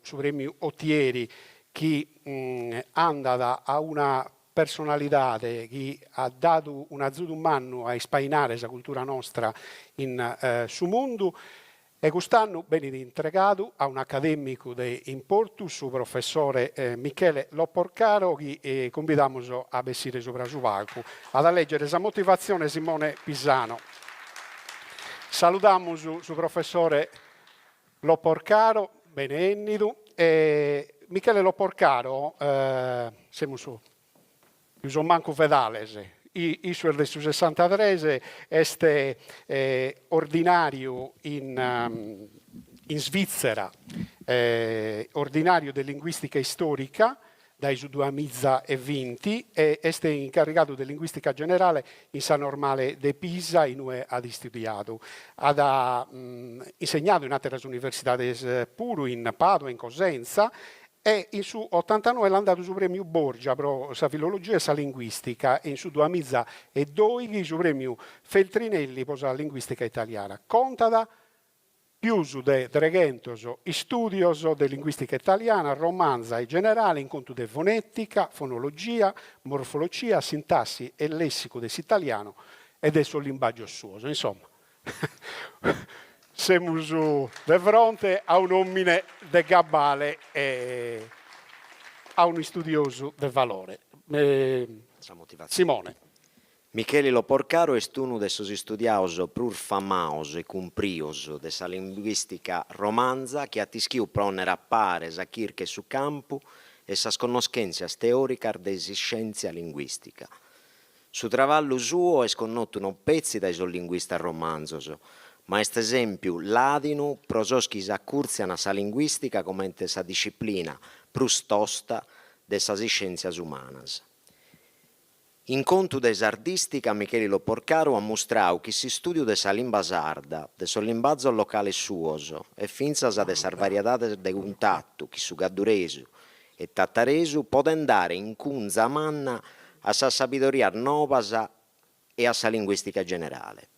su prèmiu Otieri chi andat a una personalidade chi at dadu un'azudu mannu a ispainare sa cultura nostra in su mundu e cust'annu benit intregadu a un'acadèmicu de importu, su professore Michele Loporcaro chi cumbidamus a bessire subra su palcu. At a lègere sa motivatzione Simone Pisano. Saludamus su professore Loporcaro, bene 'ennidu. E Michele Loporcaro, semus pius o mancu fedales, issu est de su sessantatres, est ordinariu in in Svizzera, ordinariu de linguistica istorica dae su duamiza e vinti e est incarrigadu de linguistica generale in sa Normale de Pisa in ue at istudiadu. At insegnadu in àteras universidades puru, in Padua, in Cosenza e in su otantanoe l'ant dadu su prèmiu Borgia pro sa filologia e sa linguìstica e in su duamiza e dòighi su prèmiu Feltrinelli pro sa linguìstica italiana. Contat Pius de treghentos istùdios de linguìstica italiana, romanza e generale in contu de fonètica, fonologia, morfologia, sintassi e lèssicu de s'italianu e de sos limbàgios suos. Insomma, semus de fronte a un'òmine de gabbale e a un'istudiosu de valore. Simone. Micheli Loporcaro est unu de sos istudiaos prus famaos e cumprios de sa linguìstica romanza chi at ischiu pònnere a pare sa chirca 'e su campu e sas connoschèntzias teòricas de s'iscièntzia linguìstica. Su traballu suo est connotu non petzi dae sos linguistas romanzos, ma est esèmpiu làdinu pro sos chi s'acùrtzian a sa linguìstica comente sa disciplina prus tosta de sas iscièntzias umanas. In contu de sardìstica Micheli Loporcaru at mustrau chi s'istùdiu de sa limba sarda, de sos limbazos locales suos e fintzas de sas variedades de cuntatu che su gadduresu e tataresu podent dare incunza manna a sas sabidorias nobas e a sa linguìstica generale.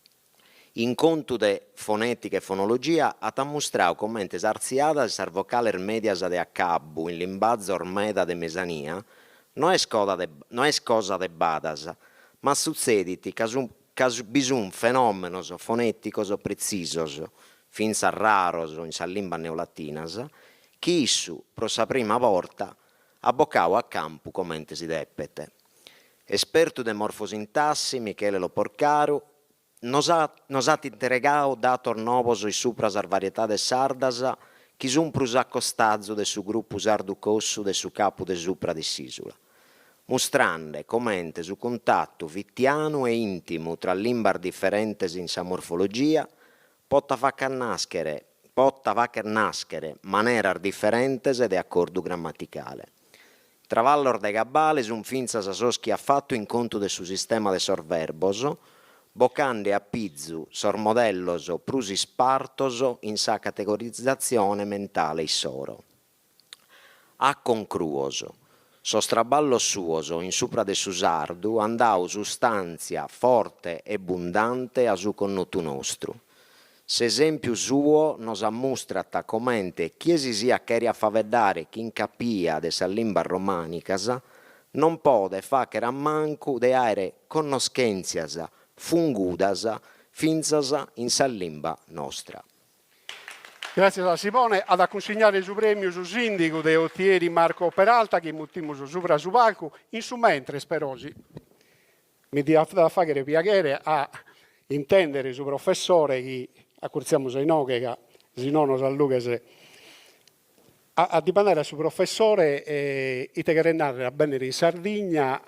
In contu de fonètica e fonologia at mustrau comente s'artziada de sas vocales mèdias de acabbu in limbazos meda de mesania no est no est cosa de badas, ma sutzedit ca ca bi sunt fenòmenos fonèticos pretzisos, fintzas raros in sas limbas neolatinas, chi issu, pro sa prima borta, at bocau a campu comente si depet. Espertu de morfosintassi, Michele Loporcaru nos at nos at intregau datos nobos issupra sas varietades sardas chi sunt prus a costazu de su grupu sardu-cossu de su capu de supra de s'ìsula, mustrande comente su cuntatu fitianu e ìntimu tra limbas diferentes in sa morfologia potat facher nàschere potat facher nàschere maneras diferentes de acordu grammaticale. Travallos de gabbale sunt fintzas sos chi at fatu in contu de su sistema de sos verbos, bocande a pizu sos modellos prus ispartos in sa categorizatzione mentale issoro. A concruos, sos traballos suos in supra de su sardu an dau sustàntzia forte e bundante a su connotu nostru. S'esèmpiu suo nos ammustrat comente chie si siat cheriat faeddare chin capia de sas limbas romànicas non podet fàghere a mancu de àere connoschèntzias fungudas fintzas in sa limba nostra. Gràtzias a Simone. At a cunsignare su prèmiu su sìndigu de Otieri Marco Peralta chi mutimus subra su palcu. In su mentres però si mi diat fàghere piaghere a intèndere su professore chi acurtziamus a inoghe ca si nono sas lughes a dimandare a su professore ite cheret nàrrere a bènnere in Sardigna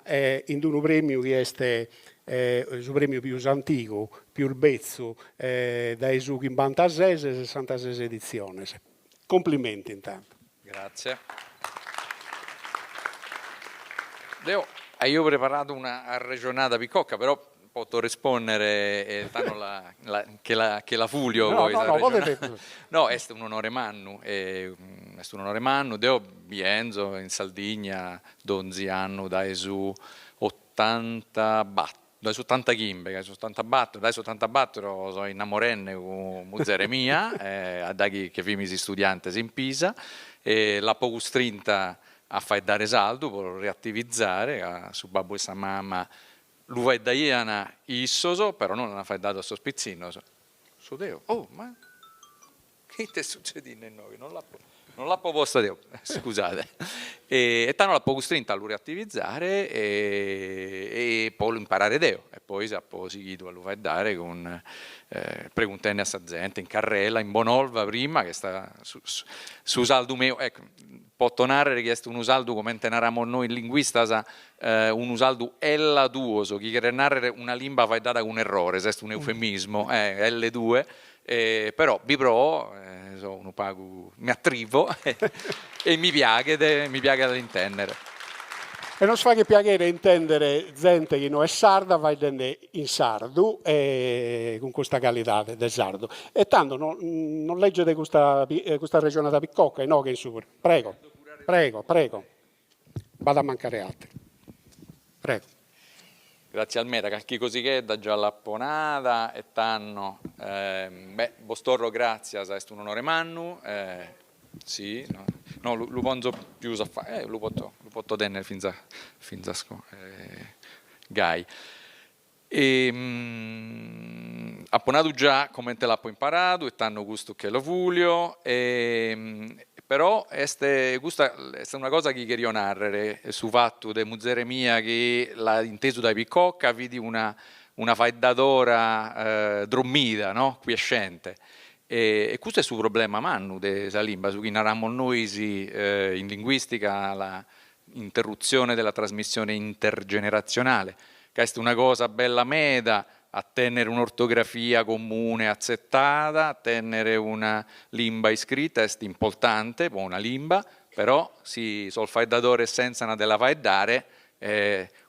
in unu prèmiu chi est su prèmiu pius antigu, pius betzu, dae su chimbantases, sessantases editziones. Complimenti intantu. Grazie. Deo aio preparadu una arrejonada picocca, però poto risponnere e tando la la che la che la fulio poi sa arrejonada. No, est un'onore mannu, est un'onore mannu, deo bi 'enzo in Saldigna donzi annu dae su ottantabatto Dae s'otantachimbe, ca s'otantabattor, dae s'otantabattor so innamorende cun muzere mia, a daghi che fimis istudiantes in Pisa. E l'apo custrinta a faeddare sardu pro reativizare, ca su babbu e sa mama lu faeddaian issos, però non l'an faeddadu a sos pitzinnos. So deo, oh ma ite est sutzedinde inoghe, non l'apo non l'apo posta deo, scusade. E tando l'apo custrinta a lu reativizare e po lu imparare deo, e poi apo sighidu a lu faeddare cun preguntende a sa zente in carrela, in Bonolva prima, chi est su su sardu meu, ecco, poto narrer chi est unu sardu comente naramos nois linguistas, unu sardu ella duos, chi cheret narrer una limba faeddada cun errores, est un'eufemismo, elle due, però bi proo, so unu pagu, mi attrivo e mi piaghet, mi piaghet a l'intendere. E nos faghet piaghere intendere zente chi no est sarda faeddende in sardu e cun custa calidade de sardu. E tando no nos legget custa custa arrejonada picoca inoghe in su Prego, prego, prego. B'at a mancare àteru. Prego. Gràtzias meda, calchi cosighedda già l'apo nada e tando, beh, bos torro gràtzias, est un'onore mannu, si, no, no lu ponzo pius a fa, lu poto, lu poto tenner finzas, finzas gai. E apo nadu già comente l'apo imparadu e tando custu che lo fulio, e però est custa est una cosa chi cherio narrere, su fatu de muzere mia chi l'at intesu dae picocca fit una una faeddadora drommida no, quiescente, e custu est su problema mannu de sa limba, su chi naramos nois in linguistica la interruzione della trasmissione intergenerazionale, ca est una cosa bella meda a tènnere un'ortografia comune atzetada, a tènnere una limba iscrita est importante po una limba, però si sos faeddadores sensana de la faeddare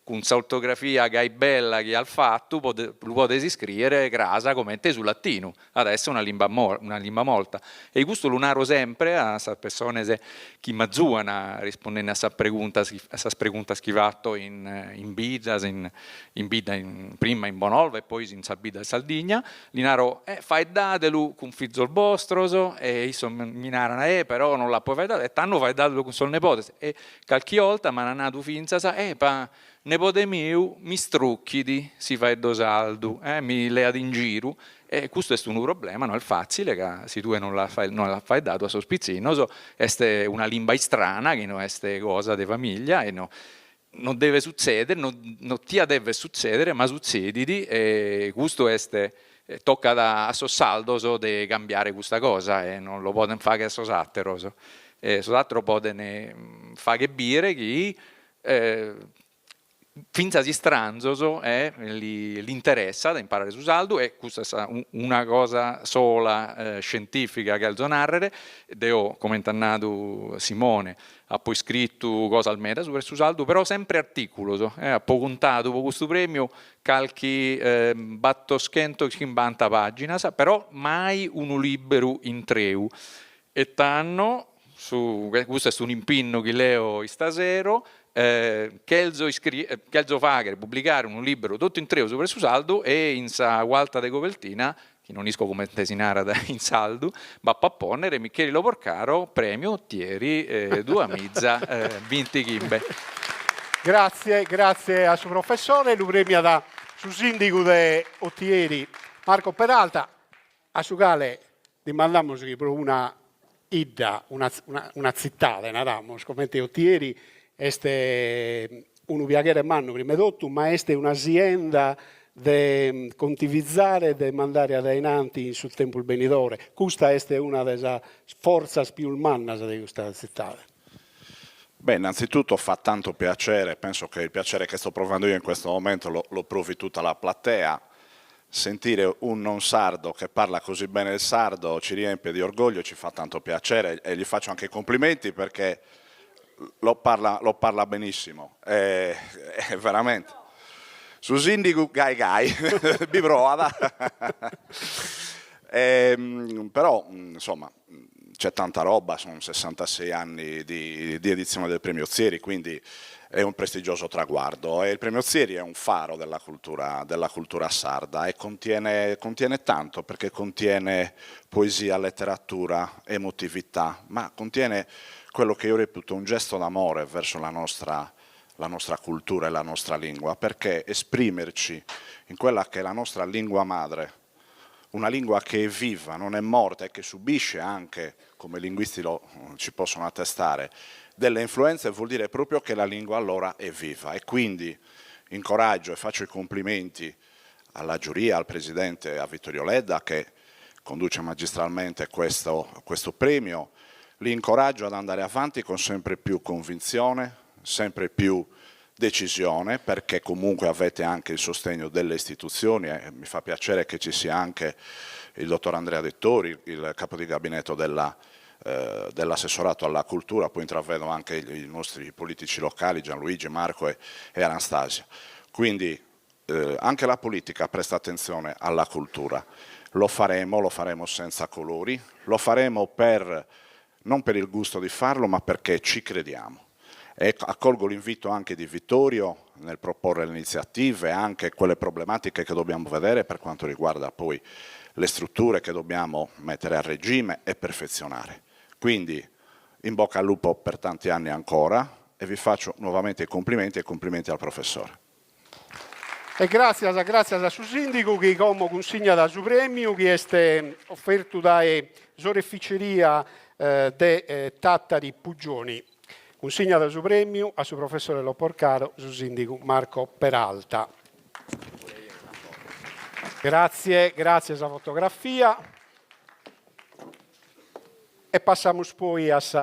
Cun s'ortografia gai bella chi as fatu lu podes iscrìere cras comente su latinu, at a èssere una limba una limba morta. E custu lu naro sempre a sas pessones chi m'azuan rispondende a sas preguntas a sas preguntas chi fato in in biddas in in bidda in prima in Bonolva e poi in sas biddas de Sardigna, li naro, eh faeddadelu cun fizos bostros e issos mi naran, eh però non l'apo faeddadu, e tando faeddadelu cun sos nepodes e Calchi 'olta m'ana nadu fintzas, eh pa, nebode miu m'istrucchit si faeddo sardu, eh, mi leat in giru, e custu est unu problema, no est fatzile ca si tue non l'as non l'as faeddadu a sos pitzinnos est una limba istrana chi no est cosa de familia e no non devet sutzedere, non non tiat dever sutzedere, ma sutzedit e custu est tocat a sos sardos de cambiare custa cosa e non lo podent fagher sos ateros E sos ateros poden fagher biere chi fintzas istranzos li interessat a imparare su sardu e custa est una cosa sola scientifica cherzo narrere, deo comente at nadu Simone apo iscritu cosas meda subra su sardu, però sempre articulos, apo contadu pro custu premiu calchi battoschentochimbanta paginas, però mai unu liberu intreu E tando, su, custu est un'impinnu chi leo istasero, chelzo iscri chelzo fagher, publicare unu liberu totu intreu subra su sardu e in sa cuarta de cobertina, chi non isco comente si narat in sardu, b'apo a ponnere Micheli Lo Porcaro, premiu Otieri duamiza bintichimbe. Grazie, grazie a su professore, lu premiat su sindigu de Otieri Marco Peralta, a su cale dimandamus chi pro una 'idda, una una tzitade, naramus, comente Otieri, est unu piaghere mannu prima 'e totu, ma est una sienda de contivizare e de mandare a dae in anti in su tempus benidore. Custa est una de sas fortzas pius mannas de custa tzitade. Beh, innanzitutto fa tanto piacere, penso che il piacere che sto provando io in questo momento lo lo provi tutta la platea, Sentire un non sardo che parla così bene il sardo ci riempie di orgoglio, ci fa tanto piacere e gli faccio anche i complimenti perché lo parla, lo parla benissimo, e veramente. Su sindigu gai gai, bi proat. Però insomma c'è tanta roba, sono 66 anni di di edizione del Premio Ozieri, quindi è un prestigioso traguardo e il Premio Ozieri è un faro della cultura della cultura sarda e contiene contiene tanto perché contiene poesia, letteratura, emotività, ma contiene. quello che io reputo un gesto d'amore verso la nostra la nostra cultura e la nostra lingua, perché esprimerci in quella che è la nostra lingua madre, una lingua che è viva, non è morta e che subisce anche, come i linguisti lo ci possono attestare, delle influenze, vuol dire proprio che la lingua allora è viva. E quindi incoraggio e faccio i complimenti alla giuria, al presidente, a Vittorio Ledda, che conduce magistralmente questo, questo premio, li incoraggio ad andare avanti con sempre più convinzione, sempre più decisione, perché comunque avete anche il sostegno delle istituzioni e mi fa piacere che ci sia anche il dottor Andrea Dettori, il capo di gabinetto della, eh, dell'assessorato alla cultura, poi intravedo anche i nostri politici locali, Gianluigi, Marco e, e Anastasia. Quindi eh, anche la politica presta attenzione alla cultura. Lo faremo, lo faremo senza colori, lo faremo per, non per il gusto di farlo, ma perché ci crediamo. E accolgo l'invito anche di Vittorio nel proporre le iniziative, anche quelle problematiche che dobbiamo vedere per quanto riguarda poi le strutture che dobbiamo mettere a regime e perfezionare. Quindi in bocca al lupo per tanti anni ancora e vi faccio nuovamente i complimenti e complimenti al professore. E gràtzias, gràtzias a su sìndigu chi como cunsignat su prèmiu chi est ofertu dae s'oreficeria de Tàtari Puggioni. Cunsignat su prèmiu a su professore Loporcaro su sìndigu Marco Peralta. Grazie, grazie a sa fotografia. E passamus poi a sa.